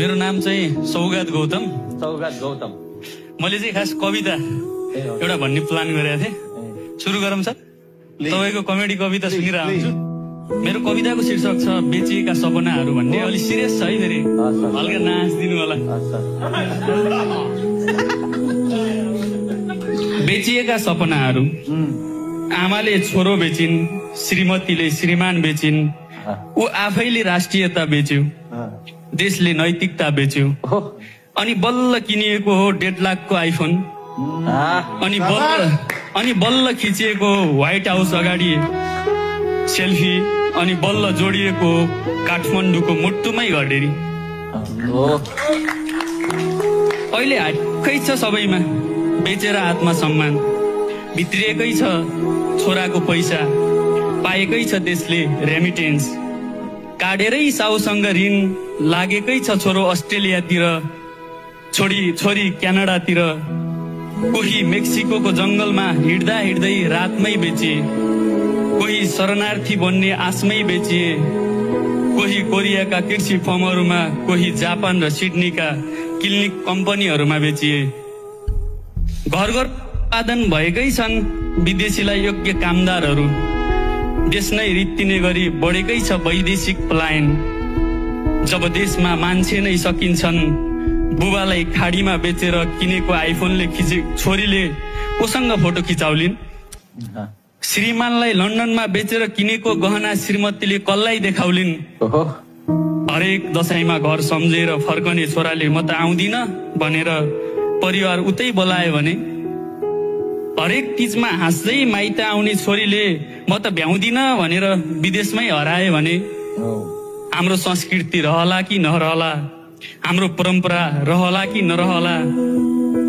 मेरो नाम चाहिँ सौगात गौतम। सौगात गौतम। मैले चाहिँ खास कविता एउटा भन्ने प्लान गरेको थिएँ। सुरु गरौँ सर? तपाईँको कमेडी कविता सुनिरहेको हुन्छु। मेरो कविताको शीर्षक छ बेचिएका सपनाहरू भन्ने। अलिक सिरियस छ है, फेरि हल्का नाच्दिनु होला। बेचिएका सपनाहरू। आमाले छोरो बेचिन्, श्रीमतीले श्रीमान बेचिन्, ऊ आफैले राष्ट्रियता बेच्यो, देशले नैतिकता बेच्यो, अनि बल्ल किनिएको हो 1.5 लाखको आइफोन, अनि बल्ल खिचिएको व्हाइट हाउस अगाडि सेल्फी, अनि बल्ल जोडिएको काठमाडौँको मुटुमै घरडेरी। अहिले हाटकै छ सबैमा बेचेर आत्मसम्मान, भित्रिएकै छ छोराको पैसा, पाएकै छ देशले रेमिटेन्स, काटेरै साउसँग ऋण लागेकै छ छोरो अस्ट्रेलियातिर, छोरी क्यानाडातिर, कोही मेक्सिको जंगलमा हिँड्दा हिँड्दै रातमै बेचिए, कोही शरणार्थी बन्ने आशमै बेचिए, कोही कोरियाका कृषि फर्महरूमा, कोही जापान र सिडनीका क्लिनिक कम्पनीहरूमा बेचिए। घर घर उत्पादन भएकै छन् विदेशीलाई योग्य कामदारहरू, देश नै रित्तिने गरी बढेकै छ वैदेशिक पलायन। जब देशमा मान्छे नै सकिन्छन्, बुबालाई खाडीमा बेचेर किनेको आइफोनले छोरीले कोसँग फोटो खिचाउलिन्, श्रीमानलाई लन्डनमा बेचेर किनेको गहना श्रीमतीले कसलाई देखाउलिन्। हरेक दशैंमा घर सम्झेर फर्कने छोराले म त आउँदिन भनेर परिवार उतै बोलायो भने, हरेक तीजमा हाँस्दै माइत आउने छोरीले म त भ्याउँदिन भनेर विदेशमै हराए भने, हाम्रो संस्कृति रहला कि नरहला, हाम्रो परम्परा रहला कि नरहला,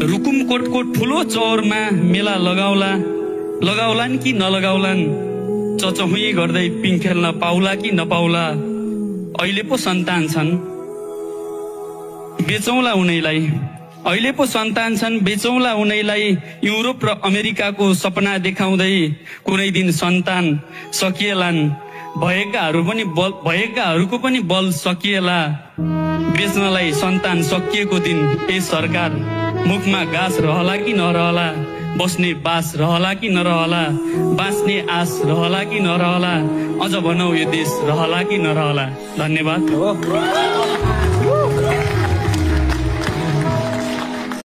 रुकुमकोटको ठुलो चौरमा मेला लगाउलान् कि नलगाउलान्, चचहुई गर्दै पिङ खेल्न पाउला कि नपाउला। अहिले पो सन्तान छन् बेचौला उनैलाई, अहिले पो सन्तान छन् बेचौला उनैलाई, युरोप र अमेरिकाको सपना देखाउँदै कुनै दिन सन्तान सकिएलान्, भएकाहरूको पनि बल सकिएला। बेच्नलाई सन्तान सकिएको दिन ए सरकार, मुखमा गाँस रहला कि नरहला, बस्ने बास रहला कि नरहला, बाँच्ने आस रहला कि नरहला, अझ भनौ यो देश रहला कि नरहला। धन्यवाद।